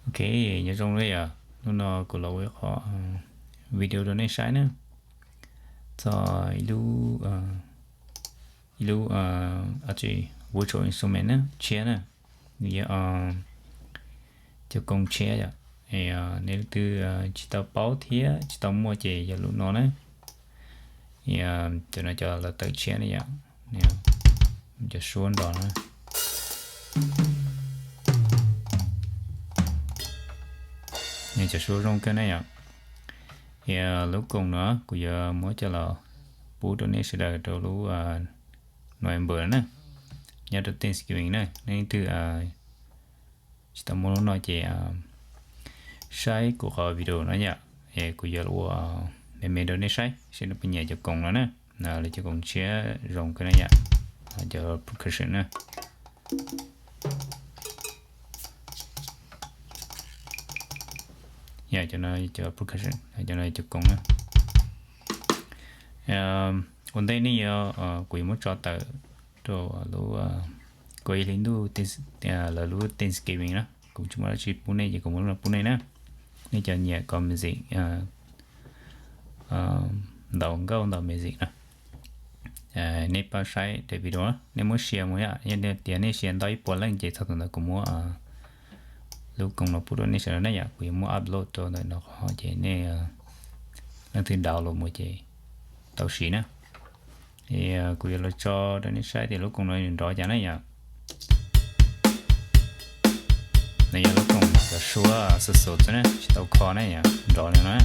Ok, nyob zoo na yom, hnub no kuv los ua ib qho video rau nej saib na, txog ib lub, ib lub virtual instrument na, tshiab na, nws yog cov koos tshiab yom. Nej leej twg tsis tau paub thiab tsis tau muaj ces yog lub no na. Cov no cov lawv tawm tshiab ne yom, cov suab nrov na. Cov suab zoo kawg na yom. Lub koos no kuv yuav muab coj los pub rau nej sawv daws rau lub November na, nyob rau Thanksgiving na. Nej leej twg tsis tau muaj lub no ces saib kuv qhov video no yom, es kuv yuav ua me me rau nej saib seb nej puas nyiam cov koos no na. Lawv cov koos tshiab zoo kawg na yom, cov percussion na. Yog cov no cov percussion, cov no cov koos na. Ua ntej nej yuav, kuv yuav muab tso tawm rau lub, kuv ib hlis ntuj lawv lub Thanksgiving na, kuv tsis muaj dab tsi pub nej ces kuv muab lub no pub nej na. Nej cov nyiam kov music ntaus nkauj ntaus music na, nej pab saib daim video na, nej muab share mus yom. Yog tias nej share ntau ib puas leej ces txog thaum ntawd kuv muab lub koos no pub rau nej sawv daws na yom. Kuv yuav muab upload rau ntawm no qhov ces nej leej twg download mus ces tau siv na. Kuv yuav los tso rau nej saib tias lub koos no nrov cas na yom. Nws yog lub koos cov suab xwb xwb xwb na, tsis tau kho na yom, nrov li no na.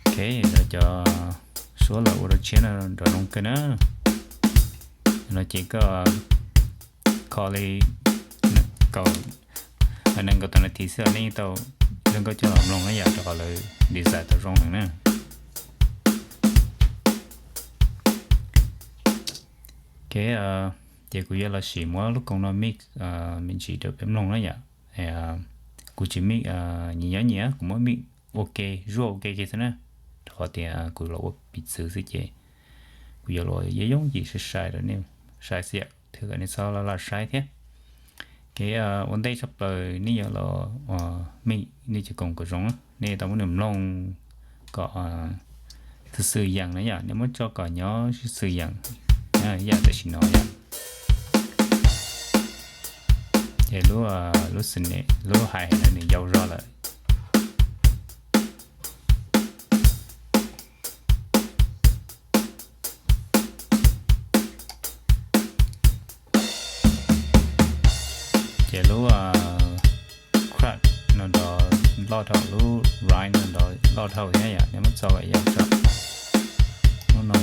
Ok, cov suab lawv ua rau tshiab no nrov zoo kawg na. No ces koj kho li kaum, nees nkaum tawm nas this xwb nej yeej tau zoo nkauj coj los mloog na yom, rau qhov lawv design tau zoo heev na. Ok, ces kuv yuav los sim muab lub koos no mix me ntsis rau peb mloog na yom. Kuv tsis mix nyias nyob nyias, kuv muab mix ua ke, zuaj ua ke kiag xwb na, rau qhov tias kuv los ua piv txwv xwb ces kuv yuav los yooj yooj yim sai sai rau nej saib xwb yom, thiab kom nej txhob laj laj saib thiab. Kev ua ntej tshaj plaws nej yuav los mix nej cov koos kom zoo, nej tau muab nws mloog kom xwm xwm yeem na yom, nej muab tso kom nyob xwm xwm yeem, ib yam tam sim no yom. Ces lub, lub snare, lub hi-hat no nws yau zog lawm. Ces lub crack no nrov loj dhau, lub ride no nrov loj dhau thiab yom, nej muab txo kom yau tso. Lub no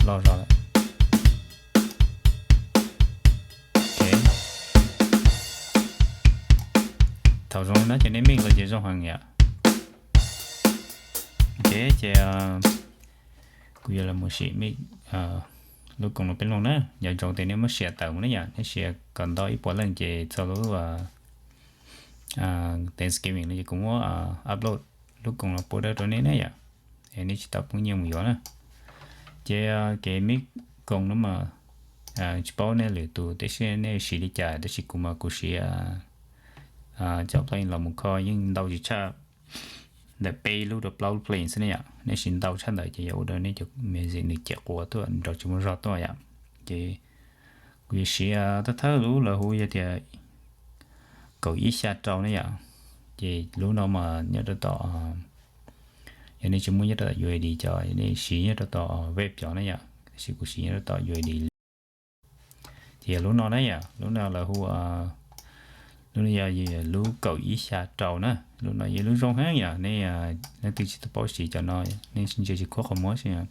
loj zog lawm. Thaum zoo no ces nej mix los ces zoo heev yom. Ok, ces kuv yuav los mus sim mix lub koos no peb mloog na. Nco ntsoov tias nej muab share tawm mus na yom, nej share kom ntau ib puas leej ces txog lub Thanksgiving no ces kuv muab upload lub koos no pub rau nej na yom, es nej tsis tau poob nyiaj mus yuav na. Ces kev mix koos no mas tsis paub nej lwm tus tab sis nej siv li cas, tab sis kuv mas kuv siv cov plugin los mus kho yeej ntau tsis tshaj ntawm peb lub rau plaub lub plugin xwb ne yom. Nej siv ntau tshaj ntawd ces yog ua rau nej cov music nws cem quav tuaj, nrov tsis muaj zog tuaj yom. Ces kuv yuav siv thawj thawj lub lawv hu yog tias kaum ib xya rau ne yom. Ces lub no mas nyob rau tom, yog nej tsis muaj nyob rau tom U S D cov, yog nej siv nyob rau tom vape cov ne yom, tab sis kuv siv nyob rau tom U S D li. Ces yog lub no na yom, lub no lawv hu, lub no yog lub kaum ib xya rau na. Lub no yog lub zoo heev yom, nej leej twg tsis tau paub siv cov no, nej sib ntsia tsis khuab qhov muag xwb.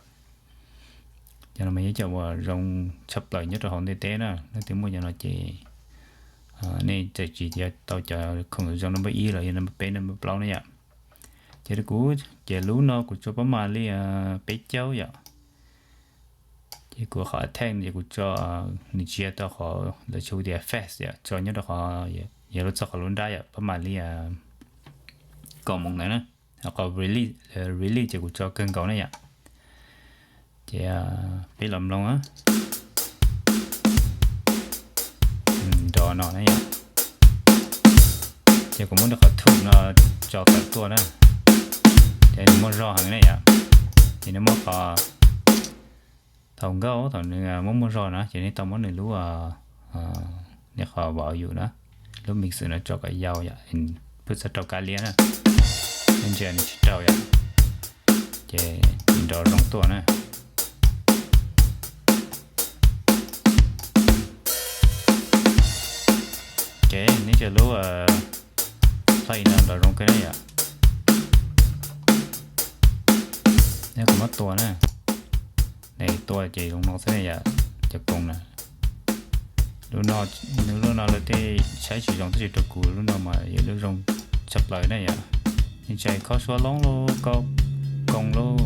Cov no mas yog cov uas zoo tshaj plaws nyob rau hauv ntiaj teb na, leej twg muaj cov no ces nej txawm tsis yog tau cov khoom zoo number ib los yog number peb number plaub na yom. Ces kuv, ces lub no kuv tso pab mas li peb caug yom. Ces kuv qhov attack ces kuv tso, nws tsis yog tau qhov lawv hu tias fast yom, tso nyob rau qhov yog lub txog qhov lub nrab yom, pab mas li kaum moos ntawd na. qhov release, release ces kuv tso kawg nkaus na yom. Ces peb los mloog nrov no na yom. Ces kuv muab nws qhov thum no tso tawm tuaj na. Ces nws muaj zog heev na yom. Ces nws muaj qhov thaum nkauj thaum nws muaj muaj zog na ces nej tau muab nws lub, nej qhov volume na, lub mixer no tso kom yau yom, pheej txhob rau kab liab na, nej ntsia nws tsis rau yom, ces nws nrov zoo tuaj na. Ces nej ntsia lub play no nrov zoo kawg na yom. Neb kuv muab tua na, neb tua ces zoo no xwb na yom, cov koos na. Lub no, nws lub no lawv tej saib tsis zoo tab sis rau kuv lub no mas yog lub zoo tshaj plaws na yom. Yeej tsis hais khob suab loob lub, kob koos lub,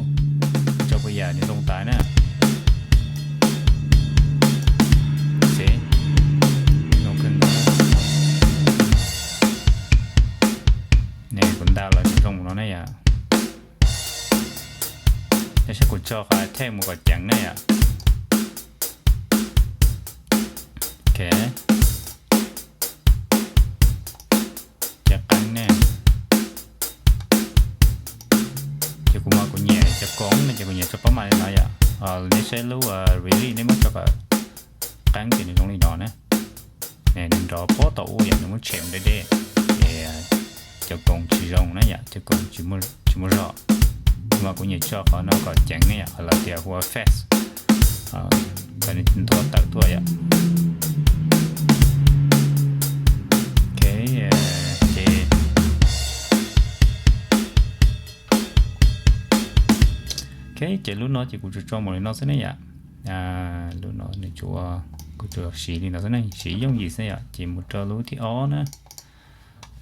tso puas yam nws zoo tas na. Xev, zoo kawg nkaus. Kuv nta los nws zoo no na yom. Tab sis kuv tso qhov attack mus kom ceev na yom. Ok, ces qeeb ne. Ces kuv mas kuv nyiam cov koos no ces kuv nyiam tso pab mas li no yom. Nej saib lub release nej muab tso kom qeeb ces nws zoo li no na. Nws nrov pob tau ub yom, nws muab tshem deb deb, ces cov koos tsis zoo na yom, cov koos tsis muaj zog. Mas kuv nyiam tso qhov no kom ceev ne yom, qhov lawv tias hu ua fast, kom nws nthuav tawm tuaj yom. Ok, ces, ok, ces lub no ces kuv tsuas tso mus li no xwb ne yom. Lub no nws tsuas, kuv tsuas siv li no xwb ne, siv yooj yim xwb yom. Ces mus rau lub thib ob na.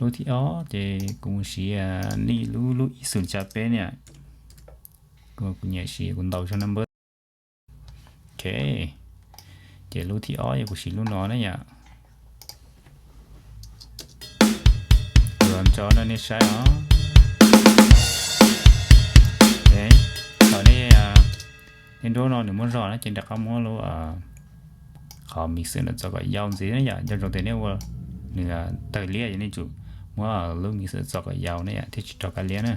Lub thib ob ces kuv mus siv nej lub, lub ib xus xya peb ne yom. Kuv nyiam siv, kuv ntaus zog number. Ok, ces lub thib ob yog kuv siv lub no na yom. Kuv los ntso no nej saib os. Thaum nej, nej nrub no nws muaj zog na ces rov qab muab lub qhov mixer no txo kom yau ntxiv na yom. Nco ntsoov tias nej ua nws tawg liab ces nej tsum muab lub mixer txo kom yau na yom thiaj tsis rau kab liab na.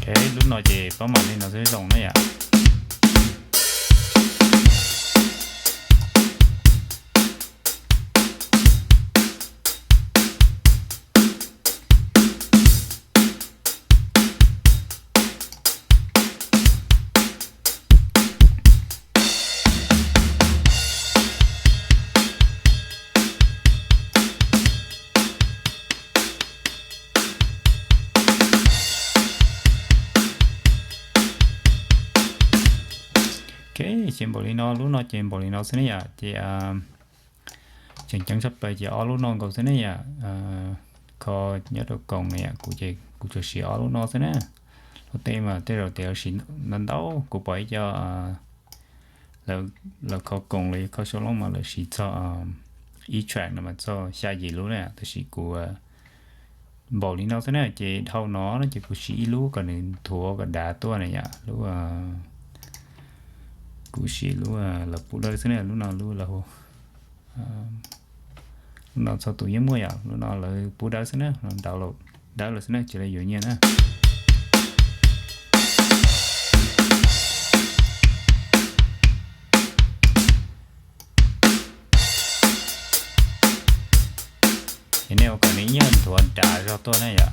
Ok, lub no ces pab mam li no xwb zoo na yom. Ok, ces npaum li no, lub no ces npaum li no xwb ne yom. Ces tseem ceeb tshaj plaws ces ob lub no nkaus xwb ne yom. Kho nyob rau koos ne yom, kuv ces kuv tsuas siv ob lub no xwb na. Lub tej mas tej zaum tias lawv siv ntau ntau, kuv pom ib co lawv kho koos los yog kho suab loob mas lawv siv txog ib track no mas txog xya yim lub na, tab sis kuv npaum li no xwb na. Ces dhau no no ces kuv siv ib lub kom nws nthuav kom dav tuaj na yom. Lub, kuv siv lub lawv pub dawb xwb na, lub no lub lawv hu, lub no txhua tus yeej muaj yom, lub no lawv pub dawb xwb na, dawb lawm xwb na, tsis li yuav nyiaj na. Ces nej ua kom nws ib nyuag nthuav dav zog tuaj na yom,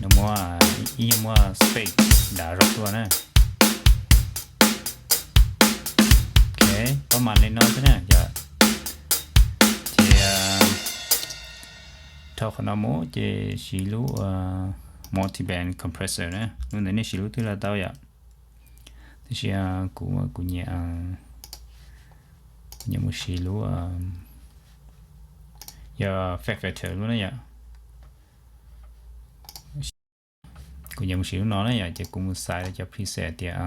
nws muaj, ib nyuag muaj space dav zog tuaj na. Ok, pab mam li no xwb na yom. Ces dhau qhov no mus ces siv lub multiband compressor na, lub ntawd nej siv lub twg los tau yom. Tab sis kuv kuv nyiam, kuv nyiam mus siv lub yog Fab Filter lub na yom. Kuv nyiam mus siv lub no na yom, ces kuv mus xaiv cov preset tias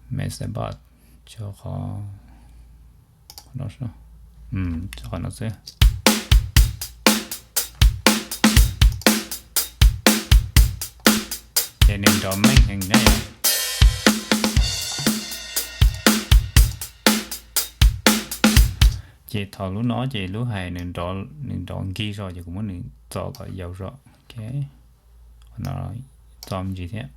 Master Box, tso qhov no xwb. Ces nws nrov meej heev na yom. Ces thaum lub no ces lub hais nws nrov nkig zog ces kuv muab nws txo kom yau zog. Qhov no txo me ntsis thiab.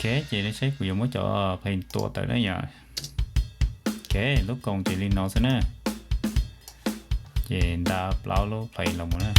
Ok, ces nej saib kuv yuav muab cov play tua tawm na yom. Ok, lub koos ces li no xwb na. Ces nta plaub lub play los mus na.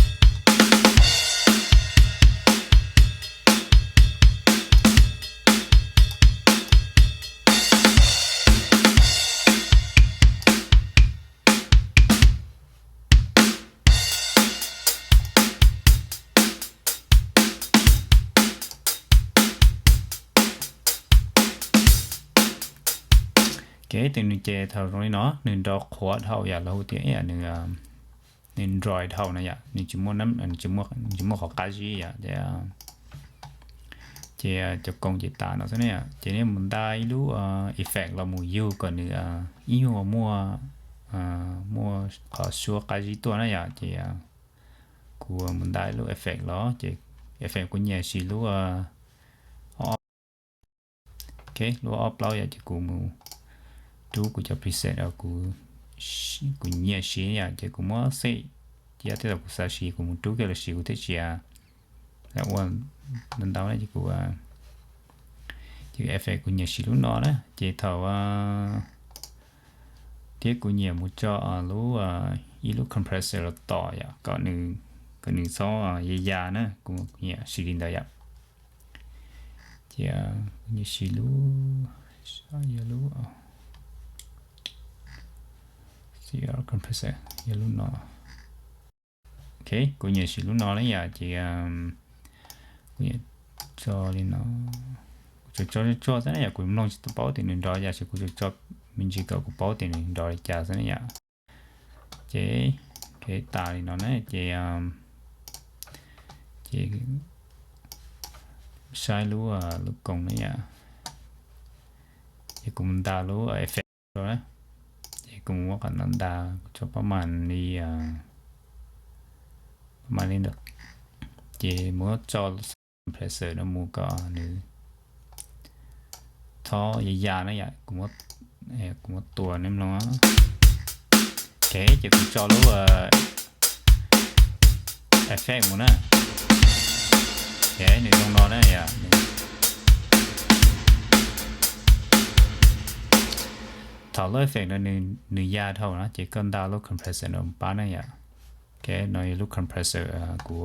Kev tus nws ces thaum zoo li no nws nrov qhuav dhau yom, los hu tias nws nws nroi dhau no yom, nws tsis muaj, tsis muaj qhov qab zib yom. Ces cov koos ces tas no xwb na yom, ces nej mus nta ib lub effect los mus yug kom nws ib nyuag muaj, muaj qhov suab qab zib tuaj na yom. Ces kuv mus nta ib lub effect los, ces effect kuv nyiam siv lub, ok, lub ob plaub yom, ces kuv mus rub kuv cov preset uas kuv nyiam siv yom, ces kuv muab xej, ces yog tej zaum kuv xav siv kuv mus rub kiag los siv kuv thiaj tsis ua ntau ntau na. Ces kuv, ces effect kuv nyiam siv lub no na, ces thaum thiab kuv nyiam mus tso lub, ib lub compressor los tom yom, kom nws, kom nws txhob ya ya na, kuv nyiam siv li ntawd yom. Ces kuv nyiam siv lub, yog lub compressor, yog lub no. Ok, kuv nyiam siv lub no na yom, ces kuv nyiam tso li no. Kuv tso tso tsuag xwb na yom, kuv mloog tsis tau paub tias nws nrov li cas, ces kuv tso tso me ntsis kom kuv paub tias nws nrov li cas xwb na yom. Ces, ok, tas li no na, ces, ces saib lub, lub koos na yom. Ces kuv mus nta lub effect rau na. Ces kuv mus muab qhov no nta, kuv tso pab mas li, pab mas li ntawd. Ces muab tso compressor no mus kom nws txhob ya ya na yom, kuv muab tua nej mloog. Ok, ces kuv tso lub effect mus na. Ok, nws zoo no na yom. Thaum lub effect no nws ya dhau na, ces koj nta lub compressor no pab na yom. Ok, no yog lub compressor kuv,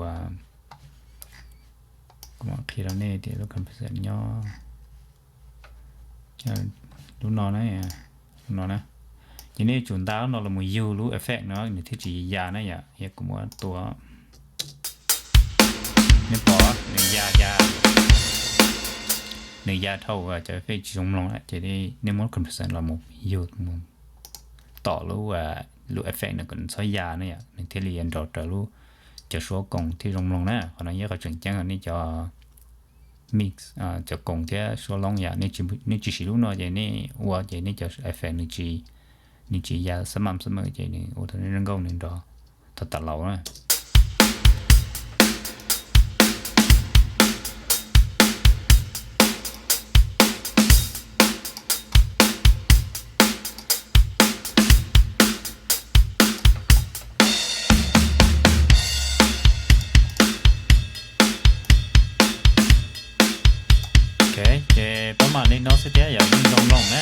kuv mam qhia rau nej tias lub compressor nyob lub no na, lub no na. Ces nej yuav tsum nta lub no los mus yug lub effect no nws thiaj tsis ya na yom. Yog kuv muab tua, nej pom nws ya ya, nws ya dhau cov effect tsis zoo mloog na, ces nej muab compressor los mus yug mus tom lub, lub effect no kom nws txhob ya na yom, nws thiaj li nrov raws lub, cov suab koos thiaj zoo mloog na. Qhov no yog qhov tseem ceeb nej cov mix, cov koos thiab suab loob yom, nej tsis siv lub no ces nej ua ces nej cov effect nws tsis, nws tsis ya xab mam xab mam ces nws ua tau zoo nkauj nws nrov tau tas laus na. Ok, ces pab mam li no xwb thiab yom, nej zoo mloog na.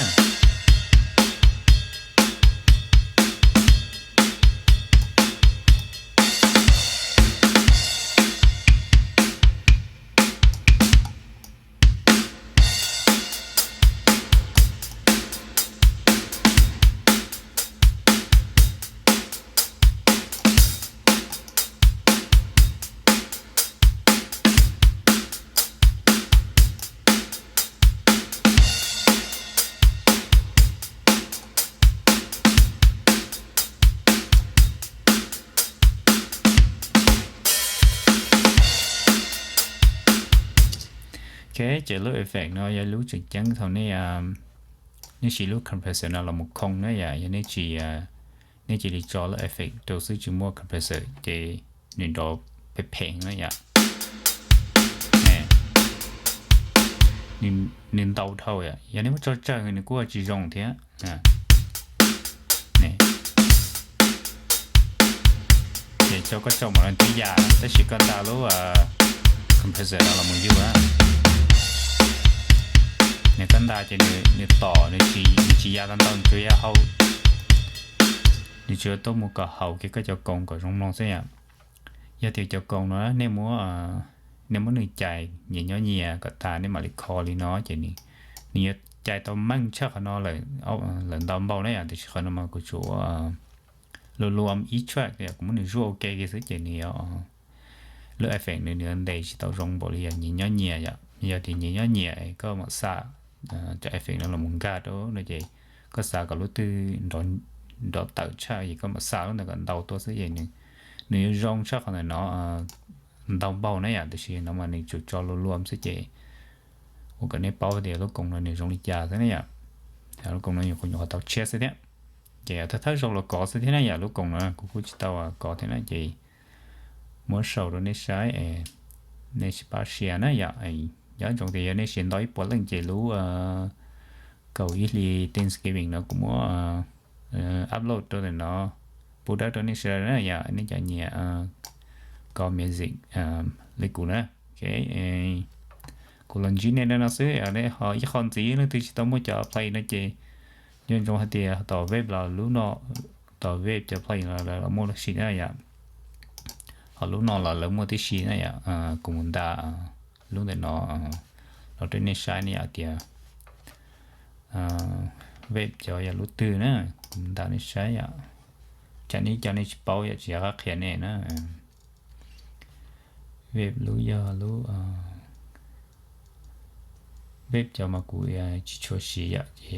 Ok, ces lub effect no yog lub tseem ceeb thaum nej, nej siv lub compressor no los mus khoo na yom. Yog nej tsis, nej cia li tso lub effect rau xwb tsis muaj compressor ces nws nrov phem phem na yom. Nws ntau dhau yom, yog nej muab tso tsawg nws kuj tsis zoo thiab. Ces tso koj tso mam li twb yam tab sis koj nta lub compressor no los mus yug na. Nws koj nta ces nws tom, nws tsis ya tau ntau, nws tsuas ya hau, nws tsuas tuaj mus kom haum kiag koj cov koos kom zoo mloog xwb yom. Yog tias cov koos no nej muab, nej muab nws cais nyias nyob nyias kom tas nej mam li kho li no ces nws yuav cais tau meej tshaj qhov no lawm ntau npaum na yom. Tiam sis qhov no mas kuv tsuas ua luam luam ib track yom, kuv muab nws zuaj ua ke kiag xwb ces nws yuav, lub effect nws nws yuav ntes tsis tau zoo npaum li yog nyias nyob nyias yom. Yog tias nyias nyob nyias koj mam xa cov effect no los mus nkag rau no ces koj xav kom lub twg nrov tawm tshaj ces koj mam xa lub ntawd kom ntau tuaj xwb ces nws yuav zoo tshaj qhov ntawm no ntau npaum na yom. Tiam sis no mas nws tsuas tso luam luam xwb ces ua kom nej paub tias lub koos no nws zoo li cas xwb na yom. Lub koos no nyuam qhuav nyuam qhuav tau tshiab xwb thiab. Ces thawj thawj zaug los kov xwb thiab na yom, lub koos no kuv kuj tsis tau kov thiab na ces muab sau rau nej saib, nej sib pab share na yom. Nyob zoo tias yog nej share ntau ib puas leej ces lub kaum ib hlis Thanksgiving no kuv muab upload rau ntawm no pub dawb rau nej sawv daws na yom, nej cov nyiam kov music li kuv na. Kuv los ntsib nej no xwb, ho ib qho ntxiv leej twg tsis tau muaj cov play no ces nco ntsoov hais tias tom vape los lub no, tom vape cov play los lawv muaj tib si na yom. Ho lub no los lawv muaj tib si na yom. Kuv mus nta lub ntawm no los rau nej saib na yom tias vape cov yog lub twg na. Kuv mus nta nej saib yom, tsam nej cov nej tsis paub yom tsis yog qab qhia nej na. Vape lub yog lub, vape cov mas kuv tsis tshua siv yom ces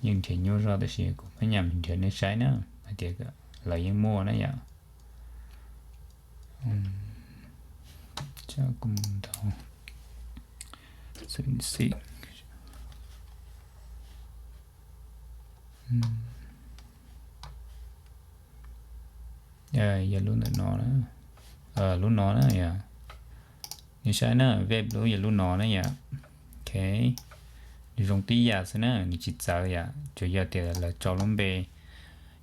yeej nrhiav nyuaj zog tab sis kuv pheej nyam nrhiav nej saib na hais tias lawv yeej muaj na yom. Yog lub ntawm no, lub no na yom. Nej saib na, vape lub yog lub no na yom. Ok, nws zoo tib yam xwb na, nws tsis txawv yom, tsuas yog tias lawv tso lub npe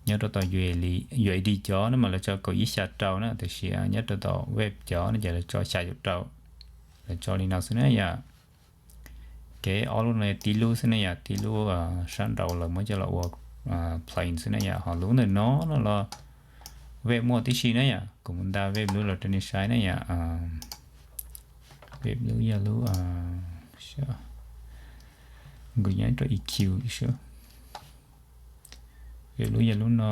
nyob rau tom U A D cov no mas lawv tso kaum ib xya rau na, tiam sis nyob rau tom vape cov no ces lawv tso xya caum rau. Lawv tso li no xwb na yom. Kev ob lub no tib lub xwb na yom, tib lub sab nraud lawv muab coj los ua plain xwb na yom. Ho lub ntawm no no los vape muaj tib si na yom, kuv mus nta vape lub los rau nej saib na yom. Vape lub yog lub, nkaus nyob rau E Q xwb. Vape lub yog lub no.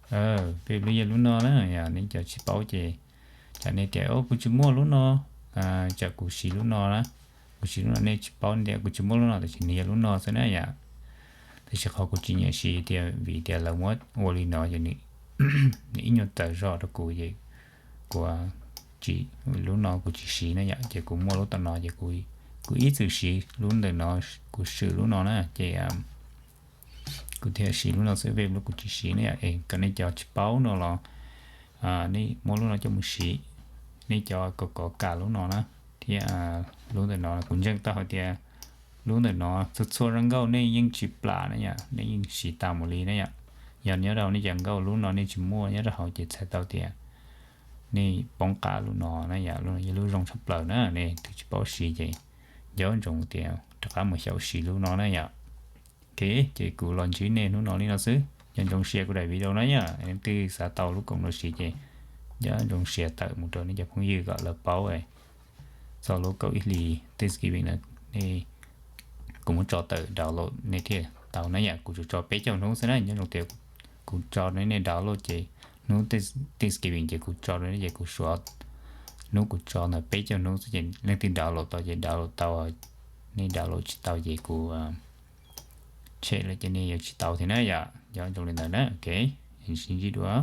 Vape lub yog lub no na yom, nej cov tsis paub ces tsam nej tias kuv tsis muaj lub no, tsam kuv siv lub no na, kuv siv lub no nej tsis paub tias kuv tsis muaj lub no tab sis nws yog lub no xwb na yom. Tab sis qhov kuv tsis nyiam siv tias vim tias lawv muab ua li no ces nws ib nyuag txawv zog rau kuv ces kuv tsis, lub no kuv tsis siv na yom, ces kuv muaj lub tom no ces kuv ib txwm siv lub ntawm no, kuv swm lub no na ces kuv thiaj siv lub no xwb, vape lub kuv tsis siv na yom. Es kom nej cov tsis paub no los nej muab lub no coj mus siv, nej cov kov kov kam lub no na, thiab lub ntawm no kuv ntseeg tau hais tias lub ntawm no txhua txhua zaj nkauj nej yeej tsis plam na yom, nej yeej siv tas mus li na yom. Yog nyob rau nej cov nkauj lub no nej tsis muaj nyob rau hauv ces txhais tau tias nej poob qab lub no na yom, lub no yog lub zoo tshaj plaws na, nej twb tsis paub siv ces nco ntsoov tias rov qab mus xyaum siv lub no na yom. Ok, ces kuv los ntsib nej hnub no li no xwb, nco ntsoov share kuv daim video no yom. Leej twg xav tau lub koom no siv ces nco ntsoov share tawm mus rau nej cov phooj ywg kom lawv paub txog lub kaum ib hlis Thanksgiving no, nej, kuv muab tso tawm download nej thiaj tau na yom. Kuv tsuas tso peb caug hnub xwb na, nyob zoo tias kuv tso rau nej download ces hnub Thanksgiving ces kuv tso rau nej ces kuv suav hnub kuv tso ntawd peb caug hnub xwb ces leej twg download tau ces download tau, nej download tsis tau ces kuv tshem lawm ces nej yuav tsis tau thiab na yom. Nco ntsoov li ntawd na. Ok, sib ntsib dua.